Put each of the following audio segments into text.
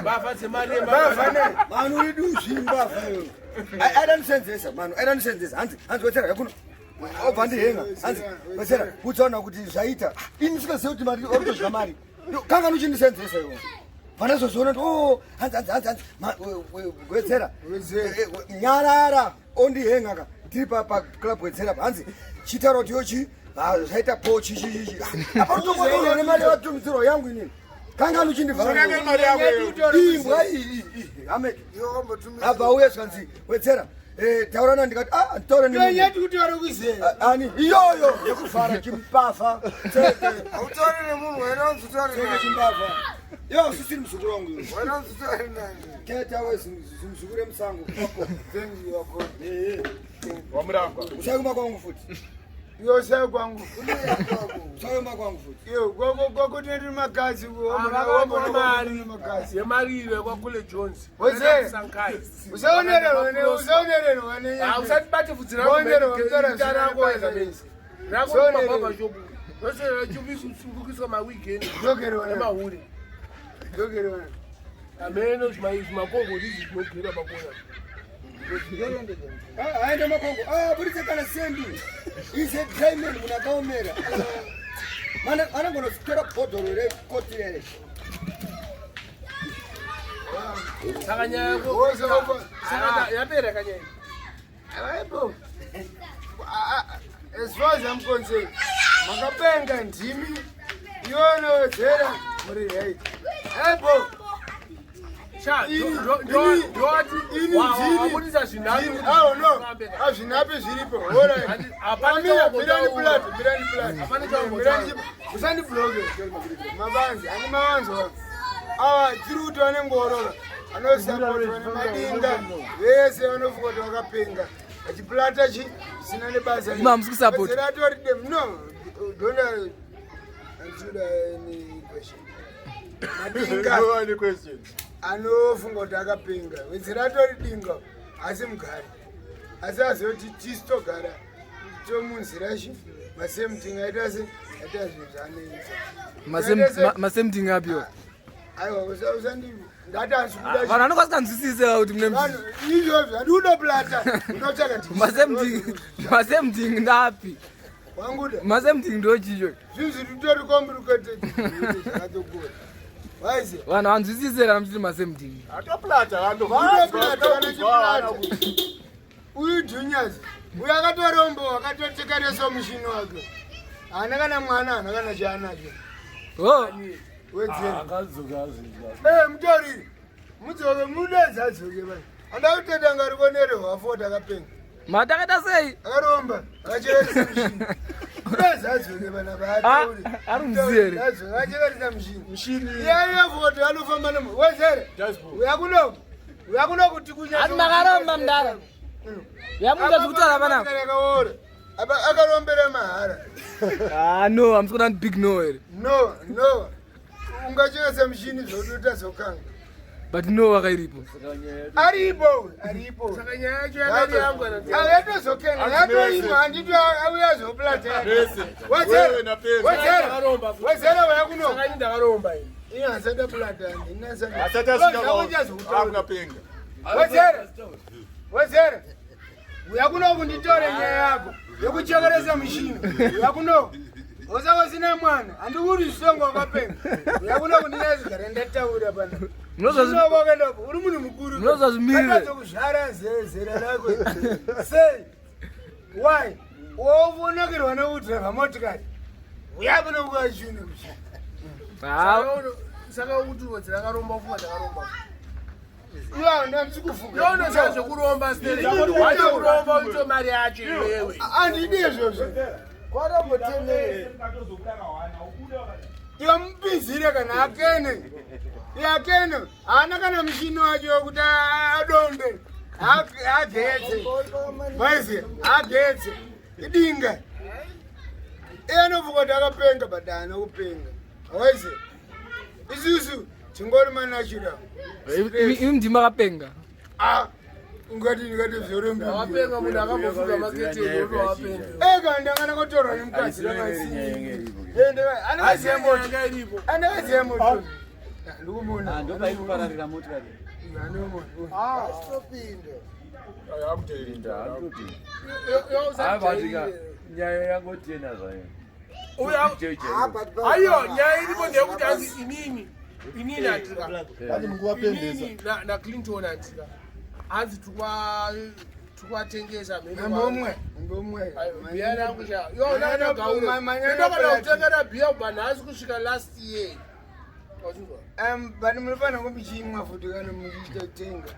Mbavha dzemari. Mbavha ne. Manu uri duzvi mbavha iwe. Aida ndisenzesa manu, aida ndisenzesa. Hanzi, hanzi wetsera yakuno. Obva ndihenga. Hanzi wetsera kutsaona kuti zvaita. Ini ndisingazivi kuti mari uri kudya mari. Kanga nuchindisenzesa iwe. Vanazozviona kuti oh hanzi hanzi hanzi hanzi wetsera. Nyarara ondihenga ka. Tiri pa pa club wetsera hanzi chitaura kuti yochi zvaita po chi chi chi. Apa utokuona nemari yatumidzirwa yangu inini. Kanga nuchindivhara. Imbwa iyi iyi ameke. Abva uye zvikanzi wetsera. Taurana ndikati ah taura ni. Nyati kuti vari kuizera. Ani iyoyo yekuvhara chimpafa. Hautauri nemunhu waida kunzi utaure Tseke naye. chimbavha. Yo usisiri muzukuru wangu iwe. Waida kunzi utaure naye. Teta we zimuzukuru emusango. Thank you, God. Wamurangwa. Usayuma kwangu futi. Iwe usai kwangu. Usayuma kwangu futi. Iwe kwako kwako tinoti makazi Vakaona mari. makazi. Yemari iyo kwakule Jones. Wezera. Sankai. Usaonererwa ne usaonererwa ne. Ah, usatibate vhudzi Waonererwa mutara rako rako zvinobata benzi. Rako Usaonererwa. mababa shopu. Rosera chubikiswa maweekend. Dzokerwa. Emahure. Dzokerwa. Ameno zvimakongo ndizi zvinogera pakona. Ah, aende makongo. Ah, buritse kana sendi. Is a dry man munhu akaomera. Mana anogona kutora bhodhoro rekoti rere. Saka nyaya yako. Wose wako. Saka yapera kanyaya. Aibo. As far as I'm concerned, makapenga ndimi iyonowedzera muri right. Aibo. Sha, Ini- ndowati ini ndini. wabudisa zvinapi. Oh no, hazvinapi zviripo. Alright. Hapana Amira, chawangotaura. mirani plate, mirani plate. Hapana chawangotaura. Mirani usandibloke. Mabanzi, ani mawanzo. Awa tiri kuti vane ngoro anosapotwa nemadinga vese vanofunga kuti vakapenga vachiplata chi zvisina nebasa. Ima, hamusi kusapota. Wedzera atori dem. No, don't answer any question. Madinga anofunga kuti akapenga wedzera atori dinga asi mugari asi azive kuti tisu togara tomunzira chi masemting aita se aita zvinhu zvaanoita Masemting apiwa. Aiwa, usandi ndati asi kuda Vanhu vanenge vasinganzwisise kuti mune vanhu izvozvo handi unoplata unotsvaka masemting ndapi. Wanguda Masemting ndo chicho. Zvinhu zviri tori complicated zvakatokura waiziva. Vanhu vanzwisise kana muchiti masemting. Atoplata vantu. Unoplata kana chiplata. Uyu dhunyazi uyu akatorombo akatotekaresa mushini wake, haana kana mwana, haana kana chaanacho. Oh. Wedzera. Mutoriri mudzoke, mudedza adzoke vai anda kutenda ngarikonerehwa foti akapenga. Matakaita sei? Akaromba akachekeresa mushini, mudedza adzoke vana. Ah, ari muziere. Akachekeresa mushini iyaiya foti anofamba nemo. Wedzere, uya kuno, uya kuno kuti kunya. Ati makaromba mudara. Yamuda kutaura panapa. Akaora akarombera mahara. Ah no, hamusi kuona big no here. No, ungachekesa mushini zvotoita zokanga. But no wakairipo. Aripo, aripo. Saka nyaya yacho yakati yangu anati. Yatozokena yatoima, handiti auya zoplata. Wewe na pesa. Wedzera. Ndakaromba futi. Wedzera, uya kuno. Saka ini ndakaromba ini. Iye asada plata. Asati asvika akukapenga. Wedzera, wedzera, uya kuno kunditore nyaya yako yekuchekeresa mushini. Uya kuno usaka usina mwana, handikuri zvisongo wakapenga. Uya kuno kundinyazigara ndataura pana. Zvinokwakaendako uri munhu mukuru. Munozozvimirira. Kuzvara zera rako sei? Why wovonakirwa nekudhiraivha motikari? Uya kuno kukachini. Ah, Saka kuti wedzera akaromba ufunga ndakaromba. Iwa ndandisi kufunga. Yonoziva zvekuromba steri. Wacho kuromba uito mari yacho iwewe. Handidi izvozvo. Iwe mupinzire kana akene, iye akene haana kana mushini wacho wekuti adonde agetse maizi agetse idinga. Iye anofunga kuti akapenga but haana kupenga, awaizi isusu tingori manatural. Imi ndimi akapenga. Ah, ungati ndingati zvorembi. Wapenga munhu akambofuga maketeni otowapenga. Ega ndangana kotorwa nemukadzi. Yanga iripo. Andakaziya moto. Ndikumuona. Ndopaikupararira motikari. Anomuona. Asitopinda. Abatika nyaya yangotena zvayo. Aiyo, nyaya iripo ndeyekuti hanzi inini inini handika Hanzi mukuvapendesa. inini naClinton handika hanzi tikwatengesa Ngomwe, ngomwe. bhiya rangu sha yonakana kutengera bhiya kubva nhasi kusvika last year. Wazvinzwa? But munofanira kumuchimwa futi kana muchitotenga.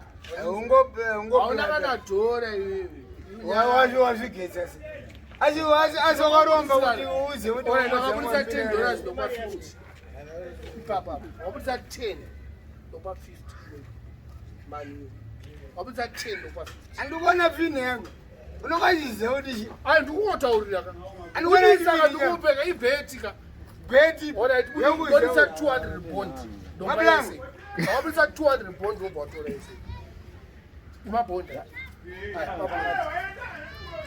Hauna kana dhora iwewe. Wacho wazvigetsa se. Asi asi asi wakaromba kuti uuze kuti Alright, wakabudisa 10 dollars ndokupa 50 ipapa. Wakabudisa 10 ndokupa 50 mani. Wakabudisa 10 ndokupa 50. Andikuona pini yangu. Unokwaziziva kuti chi Ayi, ndikukotaurira ka. Andikuona Saka pini yangu. ndikupeka ibheti ka. Beti. Alright, budisa 200 bond ndokupa Mabulangu. yese. Wakabudisa 200 bond wobva watora yese. Imabhondi. Ayi, mabhondi.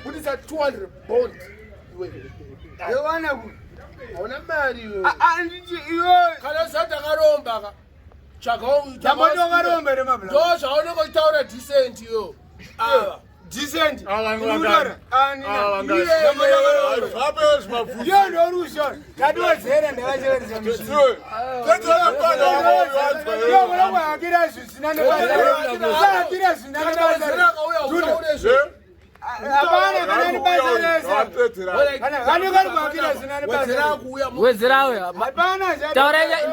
Budisa 200 bond iwe. Yowana ku. Hauna mari iwe. Anditi iwe. Kana usati akaromba ka. Tsvagawo. Ndamboti wakaromba here mabula? Ndo zvaunenge uchitaura decent iyo. Ava. Decent. Ava Ndikutaura. Ava Anina. Vape zvimabvudzi. Iyo ndorusha. Tatiwedzera ndakachekeresa mishini. Iyo unokuhakira zvisina nebasa. Usahakira zvisina nebasa. Akauya utaure zve. Hapana kana nebasa rese. Kana vanenge vari kuhakira zvisina nebasa. Wedzera kuuya. Wedzerawe. Hapana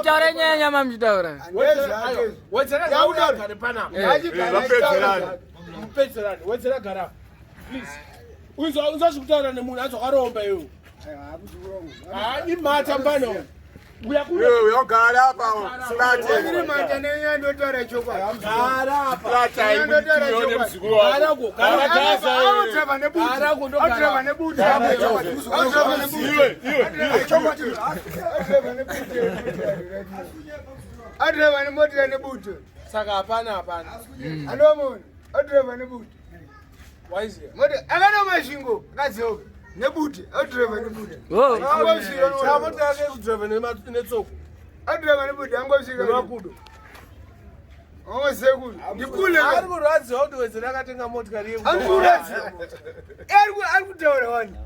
Taurai nyaya nyama muchitaura. Ndezvake. Wedzera Yaudaro. gare panapa. Ngachigare. Mupedzerani. Wedzera gara. Please. Unzwa unzwa zvekutaura nemunhu anzi wakaromba iwe. Ah, imhata mbano. Uya kuno. Uyogara apa Ndiri mhata nenyaya ndotaura chokwadi. Gara apa. muzukuru wako. Gara uko. Gara. Autrava nebuti. Gara uko ndogara. Autrava nebuti. Autrava nebuti. Iwe, iwe, iwe. Adreva nemotera nebuto. Saka hapana hapana. Anomuona. Adreva nebuto. Waiziya. Mota akana mashingo akadzoka nebute. Adreva nebute. Oh. Angosvika. Mota yake kudrive netsoko. Adreva nebute angosvika. Nemakudo. Angosekuru. Ndikule. Ari kurwadziwa kuti wedzera akatenga motikari yeku. Andikuratidza. Ari kutaura wani.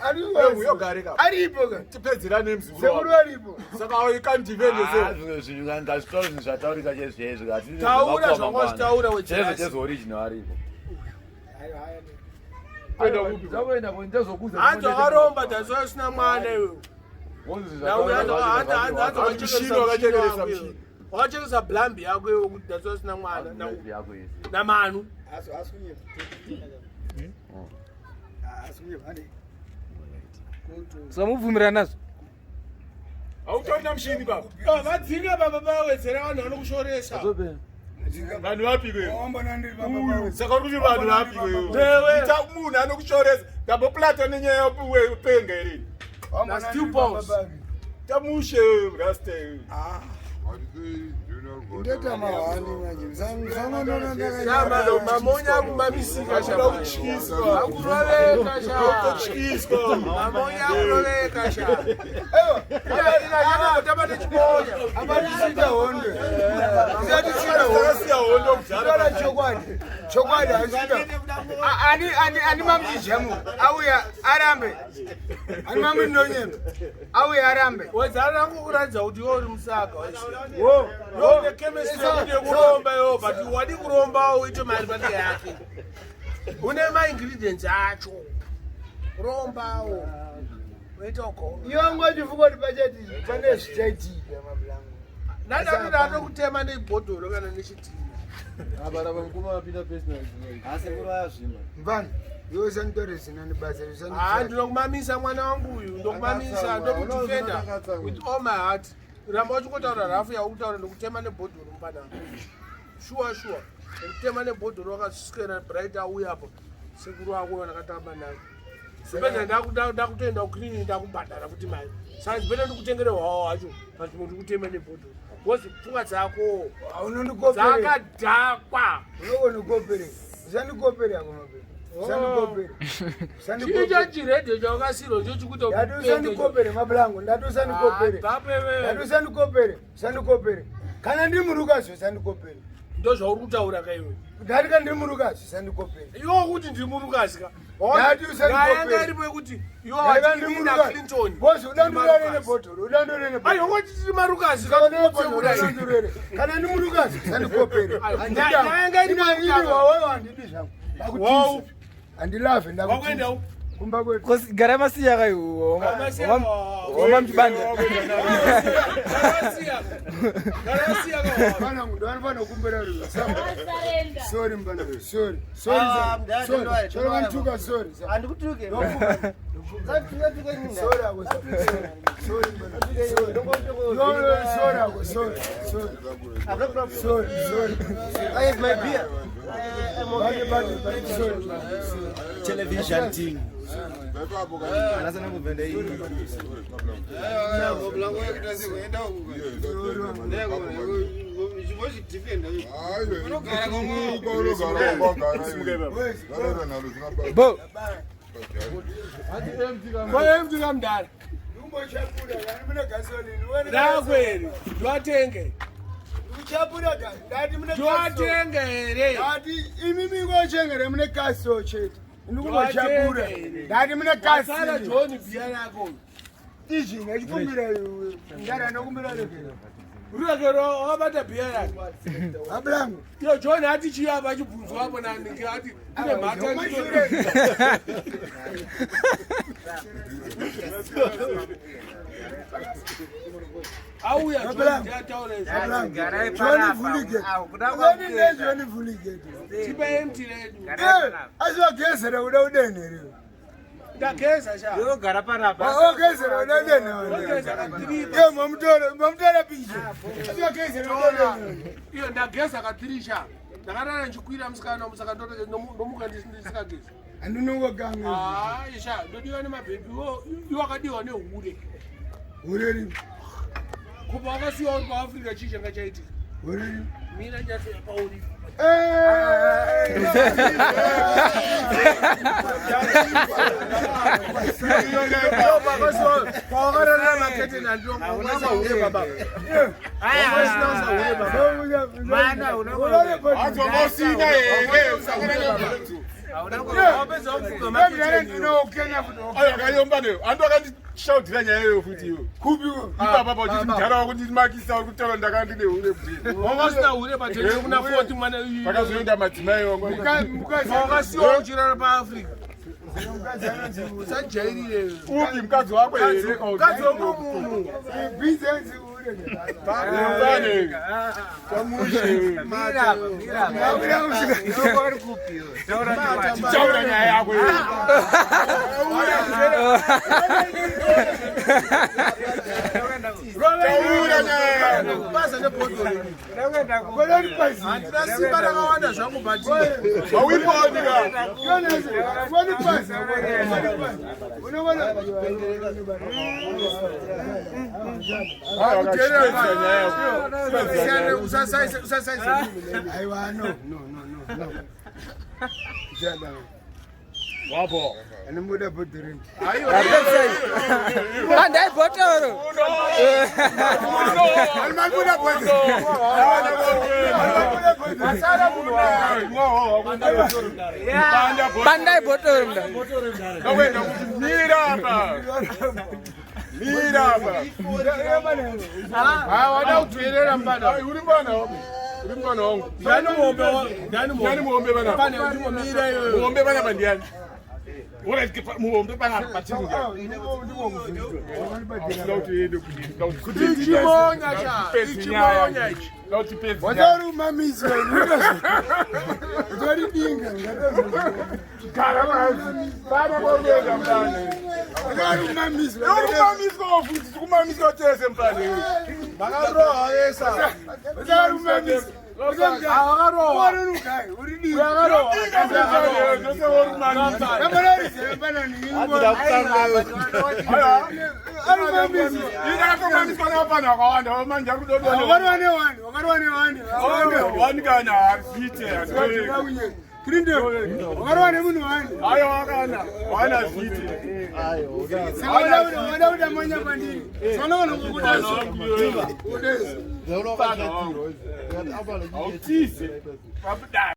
Ari Uyogare ka. Aripo ka. Tipedzerane muzukuru Sekuru wako. aripo. Saka ikandivendese. Zvimwe zvinhu ngazvitaura zvinhu zvataurika chezvezvo. Taura zvanga uchitaura wedzera. Chezvo chezo original aripo. Kuenda kupi? Zakuenda ndezvokuza. Hanzi wakaromba taziva usina mwana iwe. Mishini wakachekeresa mishini. Wakachekeresa blambi yako iwe kuti taziva usina mwana namanu. Samubvumirana nazvo. Hautorina mushini baba. Vadzinga baba vawedzera vanhu vanokushoresa. Vanhu vapi kwewe? Wambona ndiri baba. Saka uri kuti vanhu vapi kwewe? Ndewe. Ita munhu anokushoresa. Ndamboplata nenyaya yepenga here. Na steel balls. Tamushe rasta. Ndoita mahwani manje. Musangonona Shama, mamonya akumamisika shama. Kutyiswa. Akuroveka sha. Kutyiswa. Mamonya akuroveka sha. Ila kutamba nechimonya. Abatisita hondo. Tisatishira hondo. Takasiya hondo kudhara. Taura chokwadi. Chokwadi hasvika. Ani ani ani mamuchijamu. Auya arambe. Ani mamunonyemba. Auya arambe. Wedzera rangu kuratidza kuti iwe uri musaka. Wo. Yo une chemistry yekuti yekuromba yo, but wadi kuromba uite mari pande yake. Une ma-ingredients acho. Rombawo. Unoita uko. Iwe ngochifunga kuti pachati pane zvichaitika mabulangu. Ndadati ndatokutema nebhodhoro kana nechidhina. Apa mukoma vapinda personal. Asekuru ayazvima. Mvana. Iwe usanditore zina nebasa. Ah, ndinokumamisa mwana wangu uyu, ndokumamisa, ndokudefenda with all my heart. Ramba uchingotaura rafu yaukutaura ndokutema nebhodhoro mupanapa. Shuwa shuwa. Ndokutema nebhodhoro wakaswera bright auya apo. Sekuru wako ndakatamba naye. Sipedza ndakutoenda kuclinic ndakubhadhara futi mari. Saka ndipedza ndikutengere hwawa hwacho panzvimbo ndikutema nebhodhoro. Because pfungwa dzako Unondikopere. dzakadhakwa. Unokondikopere. Usandikopere ako mabele. Usandikopere. Chii Usandikopere. chiredhiyo chawakasirwa ndicho chikuita Ndati usandikopere mabulangu. Ndati usandikopere. Bvapo iwewe. Ndati usandikopere. Usandikopere. Kana ndiri murukazi usandikopere. Ndo zvauri kutaura ka iwe. Ndati kana ndiri murukazi usandikopere. Iwe kuti ndiri murukazi ka. Ndati usandikopere. Yanga iripo yekuti iwe Ndaiva wati ndiri ini na murukazi. Clinton. Boss udandurere Tiri marukazi. nebhotoro, udandurere nebhotoro. Aiwa ngoti tiri marukazi ka. Kana kana ndi murukazi usandikopere. Aiwa, nyaya iri Ini pakutanga. wawewe handidi zvangu. Ndakutiza. Wau. Handilave Wakuenda ndakutiza. upi? Kumba kwetu. Kosi gara masiya kai Masiya wama muchibanda. Garasiya. Garasiya ka. Mwana wangu ndo anofanira kukumbira rudo. Sorry mbana. Sorry. Sorry. Ah, mdada, Sorry. don't worry, Sorry don't worry. vantuka sorry. Handikutuke. Ndofuka. Sorry ako. Sorry mbana. Sorry. No, no, sorry ako. Sorry. Sorry. Sorry. Sorry. I have my beer. I'm okay. Bye bye bye. Sorry. Sorry. Television team. Bo. Kwa MT kamdala. Ndumbochapura kani mune gasoline. Wena Rakweri. Ndiwatenge. Uchapura kani. Ndati mune gasoline. Ndiwatenge here. Ndati imimi ngochengere mune gaso chete. Ndikumbochapura. Ndati mune Wasara gasoline. John bhiya rako. Izvi ngachikumbira ndara nokumbira regero. Rurekero wakabata bhiya rake. Ablangu. Iyo John ati chiya apa achibvunzwa apo naningi ati kune mhata Mashure. Auya John ndiye ataura izvi. Ablangu. John Vuligate. Ngani ne John Vuligate. Tipe MT redu. Eh, asi wagezera kuda udenhere. Ndageza sha. Yogara panapa. Wagezera kuda udenhere. Ndageza katiri. Ye mamutora mamutora picha. Asi wagezera kuda udenhere. Iyo ndageza katiri sha. Ndakarara ndichikwira musikana musaka ndomuka ndisikagezi. Andinongoganga. Ah, sha ndodiwa nemabhebhi iwo iwo akadiwa nehure. Ureri. Kubva wakasiyiwa uri paAfrica chii changa chaitika? Ureri. Mina nyatso yapauri. Pawakarara maketeni andinokuhure baba. Adzongosina here Wapedza kufuga maketeni. akayomba neyo andu akandishaudhira nyaya iyoyo futi iwe ipapa pauchiti mudhara wako ndimakisa uri kutaura ndakanga ndine hure futi Wakasina hure patende kuna 40 mwana. pakazoenda madzimai wangu Wakasiyiwa uchirara paAfrica. Usajairire. upi mukadzi wako here Mukadzi wemumunhu. Mfane. Chamushe. Taura nyaya yako iwe. Taura nyaya yako. Basa nebhodhoro. Handina simba rakawanda zvangu but Hauiponi ka. Kuteerera Usasiyane, usasaise usasaise. Aiwa, no, no, no, no, no. Zhadaro. Wapo. Anomuda bhodhoro. Bandai bhotoro. Anomuda bhodhoro. Asara munhu Bandai bhotoro mda. Kakuenda kuti mira apa. Mira apa. Ah, wada kuteerera mubana. Ai, uri mwana wangu. Uri mwana wangu. Ndani muombe ndani Ndani muombe panapa. Pane ndimomira iyoyo. Muombe panapa ndiani? Alright, muombe panapa patiri ndiani? Ndinoda kuti uende kuti Ichimonya cha. Tipedze nyaya. Ichimonya ichi. Ndinoda kuti tipedze nyaya. Watori umamisi wena. Utori dinga. Gara pasi. Pano kwakuenda mfane. Utori umamisi. Uri kumamiswa futi, tikumamiswa tese mfane. Vakarohwa vesa. Utori umamisi. Vakarohwa. Uri dinga. Vakarohwa. Mfane, zvose uri kumamisa. Ini ndakatomamiswa nevafana vakawanda, manje ari kudodona. Wani kana hazviite, hazviite. wakarwa nemunhu wani Aiwa kana, wana hazviite. saka wada kuda monya pandiri saka unoona kukudaso Hautize. Pabuda.